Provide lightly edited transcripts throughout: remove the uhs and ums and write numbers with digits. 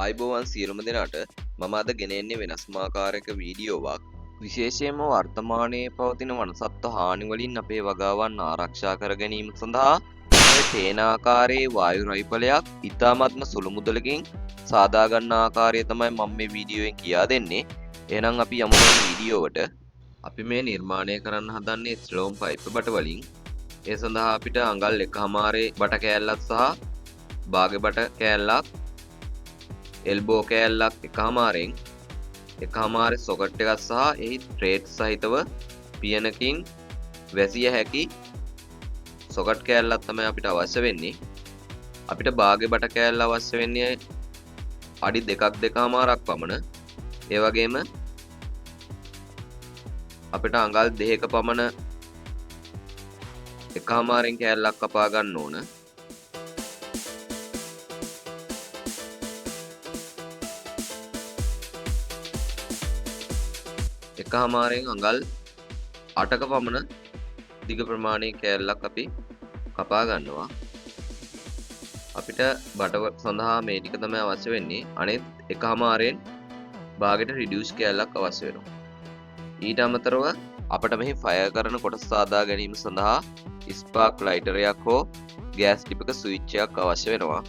ආයුබෝවන් සියලුම දෙනාට මම අද ගෙන එන්නේ වෙනස්ම ආකාරයක වීඩියෝවක්. විශේෂයෙන්ම වර්තමානයේ පවතින වනසත්ව හානි වලින් අපේ වගාවන් ආරක්ෂා කර ගැනීම සඳහා මේ පේන ආකාරයේ වායු රයිෆලයක් ඉතාමත්ම සුළු මුදලකින් සාදා ගන්න ආකාරය තමයි මම මේ වීඩියෝවෙන් කියා දෙන්නේ. එහෙනම් අපි යමු මේ වීඩියෝවට. අපි මේ නිර්මාණය කරන්න හදන්නේ ස්ලෝම් පයිප් බට වලින්. ඒ සඳහා අපිට අඟල් 1.5 බට කෑල්ලක් සහ භාග බට කෑල්ලක්, එල්බෝ කෑල්ලක් 1.5න්, 1.5 සොකට් එකක් සහ එහි ත්‍රේඩ් සහිතව පියනකින් වැසිය හැකි සොකට් කෑල්ලක් තමයි අපිට අවශ්‍ය වෙන්නේ. අපිට භාග බට කෑල්ල අවශ්‍ය වෙන්නේ අඩි දෙකක් දෙකමාරක් පමණ. ඒ වගේම අපිට අඟල් 2ක පමණ 1.5න් කෑල්ලක් කපා ගන්න ඕන. 1.5න් අඟල් 8ක පමණ දිග ප්‍රමාණයේ කෑල්ලක් අපි කපා ගන්නවා. අපිට බට සඳහා මේ ටික තමයි අවශ්‍ය වෙන්නේ. අනෙත් 1.5න් භාගයට රිඩියුස් කෑල්ලක් අවශ්‍ය වෙනවා. ඊට අමතරව අපට මෙහි ෆයර් කරන කොටස සාදා ගැනීම සඳහා ස්පාර්ක් ලයිටරයක් හෝ ගෑස් ටිපක ස්විච් එකක් අවශ්‍ය වෙනවා.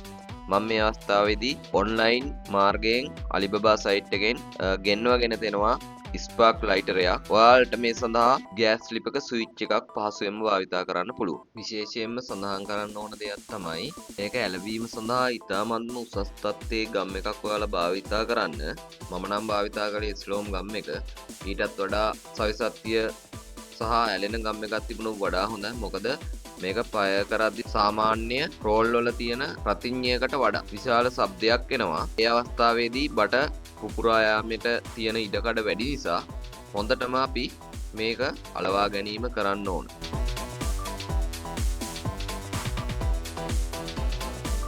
මම මේ අවස්ථාවේදී ඔන්ලයින් මාර්ගයෙන් අලිබාබා සයිට් එකෙන් ගෙන්වගෙන දෙනවා ස්පාර්ක් ලයිටරයක්. ඔයාලට මේ සඳහා ගෑස් ලිපක ස්විච් එකක් පහසුවෙන්ම භාවිතා කරන්න පුළුවන්. විශේෂයෙන්ම සඳහන් කරන්න ඕන දෙයක් තමයි මේක ඇලවීම සඳහා ඉතාමත්ම උසස් තත්ත්වයේ ගම් එකක් ඔයාලා භාවිතා කරන්න. මම නම් භාවිතා කළේ ස්ලෝම් ගම් එක. ඊටත් වඩා සවිසත්‍ය සහ ඇලෙන ගම් එකක් තිබුණොත් වඩා හොඳයි. මොකද මේක පය කරද්දි සාමාන්‍ය රෝල් වල තියෙන ප්‍රතිඥයකට වඩා විශාල ශබ්දයක් එනවා. ඒ අවස්ථාවේදී බට පුපුරා යාමට තියෙන ඉඩකඩ වැඩි නිසා හොඳටම අපි මේක අලවා ගැනීම කරන්න ඕන.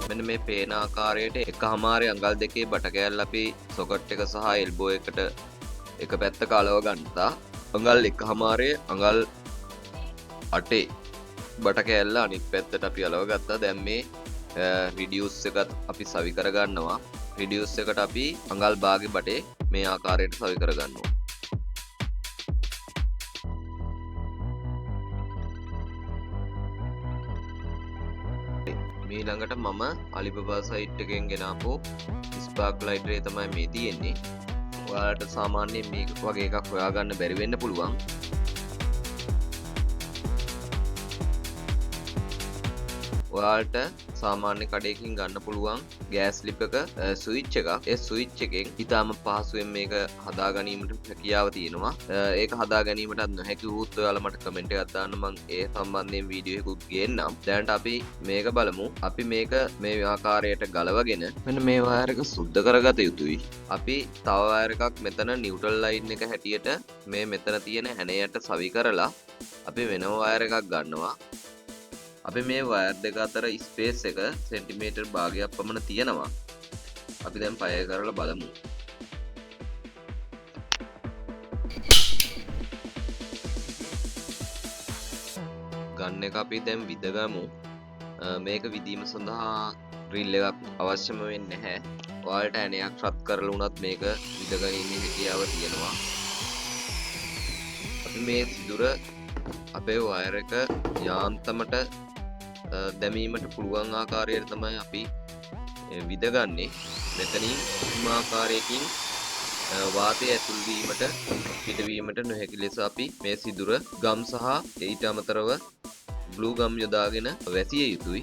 මෙන්න මේ පේන ආකාරයට 1.5 අඟල් දෙකේ බට කෑල්ල අපි සොකට් එක සහ එල්බෝ එකට එක පැත්තක අලව ගන්තා. අඟල් 1.5 අඟල් 8 බට කෑල්ල අනිත් පැත්තට අපි අලව ගත්තා. දැන් මේ රිඩියුස් එකත් අපි සවි කරගන්නවා. රිඩියුස් එකට අපි අඟල් භාගෙ බටේ මේ ආකාරයට සවි කරගන්නවා. ඊළඟට මම අලිබාබා සයිට් එකෙන් ගෙනාපු ස්පාර්ක් ලයිටරේ තමයි මේ තියෙන්නේ. ඔයාලට සාමාන්‍යයෙන් මේක වගේ එකක් හොයාගන්න බැරි වෙන්න පුළුවන්. ඔයාලට සාමාන්‍ය කඩේකින් ගන්න පුළුවන් ගෑස් ලිපක ස්විච් එකක්. ඒ ස්විච් එකෙන් ඉතාම පහසුවෙන් මේක හදා ගැනීමට හැකියාව තියෙනවා. ඒක හදා ගැනීමටත් නොහැකි වුවොත් ඔයාලා මට කමෙන්ට් එකක් දාන්න, මං ඒ සම්බන්ධයෙන් වීඩියෝ එකකුත් ගේන්නම්. දැනට අපි මේක බලමු. අපි මේක මේ ආකාරයට ගලවගෙන මෙන්න මේ වයර් එක සුද්ධ කරගත යුතුයි. අපි තව වයර් එකක් මෙතන නියුට්‍රල් ලයින් එක හැටියට මේ මෙතන තියෙන හැණයට සවි කරලා අපි වෙනම වයර් එකක් ගන්නවා. අපි මේ වයර් දෙක අතර ස්පේස් එක සෙන්ටිමීටර් භාගයක් පමණ තියෙනවා. අපි දැන් පය කරලා බලමු. ගන් එක අපි දැන් විදගමු. මේක විදීම සඳහා ඩ්‍රිල් එකක් අවශ්‍යම වෙන්නේ නැහැ. ඔයාලට ඇණයක් රත් කරලා වුණත් මේක විදගැනීමේ හැකියාව තියෙනවා. අපි මේ සිදුර අපේ වයර් එක යාන්තමට දැමීමට පුළුවන් ආකාරයට තමයි අපි විදගන්නේ. මෙතනින් කිසිම ආකාරයකින් වාතය ඇතුල් වීමට පිටවීමට නොහැකි ලෙස අපි මේ සිදුර ගම් සහ ඊට අමතරව ග්ලූ ගම් යොදාගෙන වැසිය යුතුයි.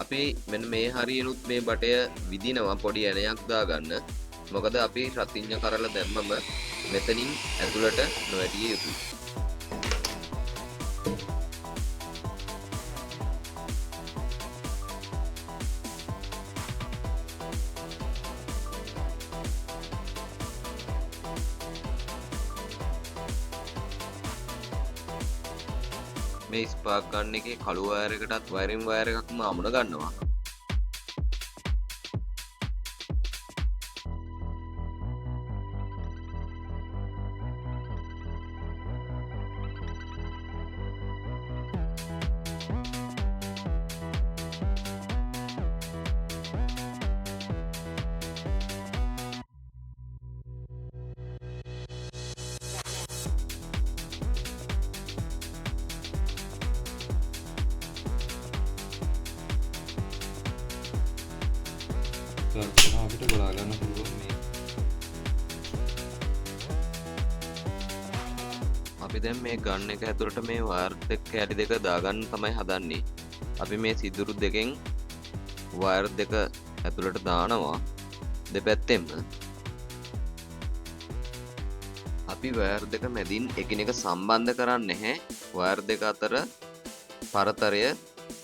අපි මෙන්න මේ හරියනුත් මේ බටය විදිනවා පොඩි ඇණයක් දාගන්න. මොකද අපි රතිඤ්ඤ කරලා දැම්මම මෙතනින් ඇතුළට නොවැටිය යුතුයි. මේ ස්පාර්ක් ගන් එකේ කළු වයර් එකටත් වයරින් වයර් එකක්ම අමුණ ගන්නවා. අවස්ථා තියෙනවා අපිට බලා ගන්න පුළුවන්. මේ අපි දැන් මේ ගන් එක ඇතුළට මේ වයර් දෙක කෑලි දෙක දාගන්න තමයි හදන්නේ. අපි මේ සිදුරු දෙකෙන් වයර් දෙක ඇතුළට දානවා දෙපැත්තෙන්ම. අපි වයර් දෙක මැදින් එකිනෙක සම්බන්ධ කරන්නේ නැහැ. වයර් දෙක අතර පරතරය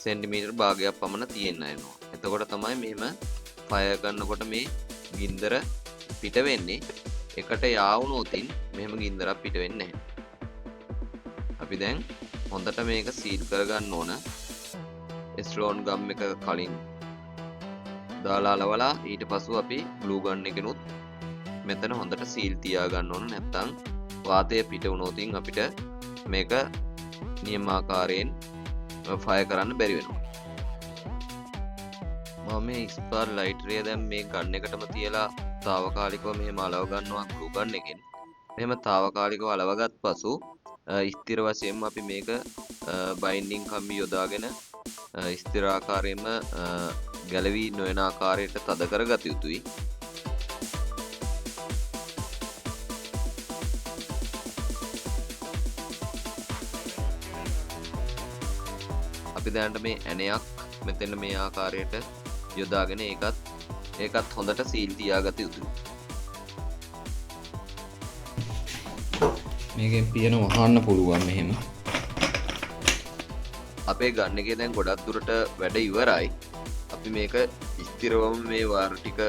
සෙන්ටිමීටර් භාගයක් පමණ තියෙන්න වෙනවා. එතකොට තමයි මෙහෙම ෆයර් කරනකොට මේ ගින්දර පිට වෙන්නේ. එකට යා වුණොතින් මෙහෙම ගින්දරක් පිට වෙන්නේ නැහැ. අපි දැන් හොඳට මේක සීල් කරගන්න ඕන. එස්ලෝන් ගම් එක කලින් දාලා අලවලා ඊට පසු අපි ග්ලූ ගන් එකෙනුත් මෙතන හොඳට සීල් තියාගන්න ඕන. නැත්තම් වාතය පිට වුණොතින් අපිට මේක නියමාකාරයෙන් ෆයර් කරන්න බැරි වෙනවා. මම මේ ස්පාර් ලයිටරය දැන් මේ ගන් එකටම තියලා තාවකාලිකව මෙහෙම අලව ගන්නවා ග්ලූ ගන් එකෙන්. මෙහෙම තාවකාලිකව අලවගත් පසු ස්ථිර වශයෙන්ම අපි මේක බයින්ඩින් කම්බි යොදාගෙන ස්ථිර ආකාරයෙන්ම ගැලවී නොවන ආකාරයට තද කරගත යුතුයි. අපි දැනට මේ ඇණයක් මෙතන මේ ආකාරයට යොදාගෙන ඒකත් හොඳට සීල් තියාගත යුතුයි. මේකෙන් පියන වහන්න පුළුවන් මෙහෙම. අපේ ගන් එකේ දැන් ගොඩක් දුරට වැඩ ඉවරයි. අපි මේක ස්ථිරවම මේ වයර් ටික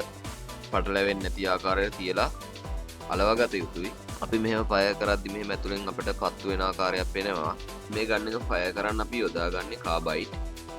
පටලැවෙන්නේ නැති ආකාරයට තියලා අලවගත යුතුයි. අපි මෙහෙම ෆයර් කරද්දි මෙහෙම ඇතුලෙන් අපිට පත්තු වෙන ආකාරයක් පේනවා. මේ ගන් එක ෆයර් කරන්න අපි යොදාගන්නේ කාබයිඩ්.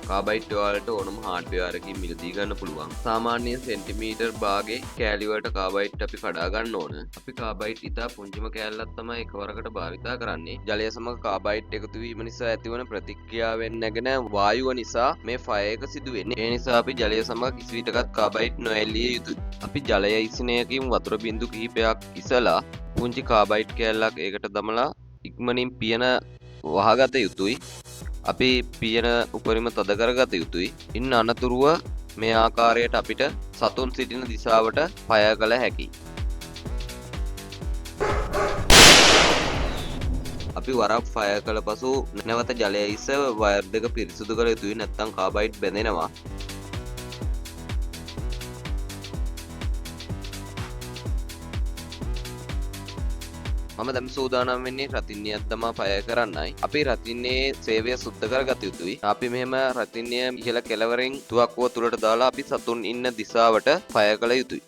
කාබයිඩ් ඔයාලට ඕනම හાર્ඩ්වෙයාර් එකකින් මිලදී ගන්න පුළුවන්. සාමාන්‍යයෙන් සෙන්ටිමීටර් භාගේ කෑලි වලට කාබයිඩ් අපි කඩා ගන්න ඕන. අපි කාබයිඩ් ඉතා පුංචිම කෑල්ලක් තමයි එකවරකට භාවිතා කරන්නේ. ජලය සමග කාබයිඩ් එකතු වීම නිසා ඇතිවන ප්‍රතික්‍රියාවෙන් නැගෙන වායුව නිසා මේ ෆයර් එක සිදු වෙන්නේ. ඒ නිසා අපි ජලය සමග කිසි විටකත් කාබයිඩ් නොඇල්ලිය යුතුයි. අපි ජලය ඉසිනයකින් වතුර බින්දු කිහිපයක් ඉසලා පුංචි කාබයිඩ් කෑල්ලක් ඒකට දමලා ඉක්මනින් පියන වහගත යුතුයි. අපි පියන උපරිම තද කරගත යුතුයි. ඉන් අනතුරුව මේ ආකාරයට අපිට සතුන් සිටින දිශාවට ෆයර් කළ හැකියි. අපි වරක් ෆයර් කළ පසු නැවත ජලය ඉස වයර් දෙක පිරිසුදු කළ යුතුයි. නැත්නම් කාබයිඩ් බැඳෙනවා. මම දැන් සූදානම් වෙන්නේ රතිඤ්ඤයක් තමා ෆයර් කරන්නයි. අපි රතිඤ්ඤයේ සේවය සුද්ධ කරගත යුතුයි. අපි මෙහෙම රතිඤ්ඤය ඉහළ කෙළවරෙන් තුවක්කුව තුලට දාලා අපි සතුන් ඉන්න දිශාවට ෆයර් කළ යුතුයි.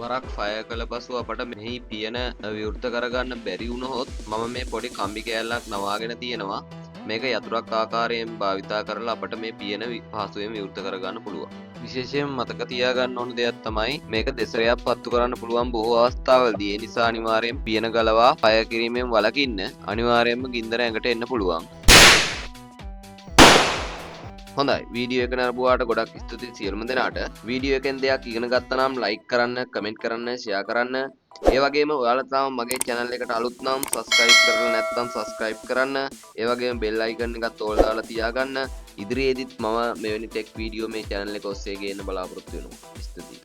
වරක් ෆයර් කළ පසු අපට මෙහි පියන විවෘත කරගන්න බැරි වුණහොත් මම මේ පොඩි කම්බි කෑල්ලක් නවාගෙන තියෙනවා. මේක යතුරක් ආකාරයෙන් භාවිතා කරලා අපට මේ පියන පහසුවෙන් විවෘත කරගන්න පුළුවන්. විශේෂයෙන් මතක තියාගන්න ඕන දෙයක් තමයි මේක දෙසරයක් පත්තු කරන්න පුළුවන් බොහෝ අවස්ථාවලදී. ඒ නිසා අනිවාර්යයෙන් පියන ගලවා ෆයර් කිරීමෙන් වළකින්න. අනිවාර්යයෙන්ම ගින්දර ඇඟට එන්න පුළුවන්. හොඳයි, වීඩියෝ එක නරඹුවාට ගොඩක් ස්තුතියි සියලුම දෙනාට. වීඩියෝ එකෙන් දෙයක් ඉගෙන ගත්තා නම් ලයික් කරන්න, කමෙන්ට් කරන්න, ෂෙයා කරන්න. ඒ වගේම ඔයාලා තාම මගේ channel එකට අලුත් නම් subscribe කරලා නැත්නම් subscribe කරන්න. ඒ වගේම bell icon එකත් ඕල් දාලා තියාගන්න. ඉදිරියේදීත් මම මෙවැනි ටෙක් වීඩියෝ මේ channel එක ඔස්සේ ගේන්න බලාපොරොත්තු වෙනවා. ස්තුතියි.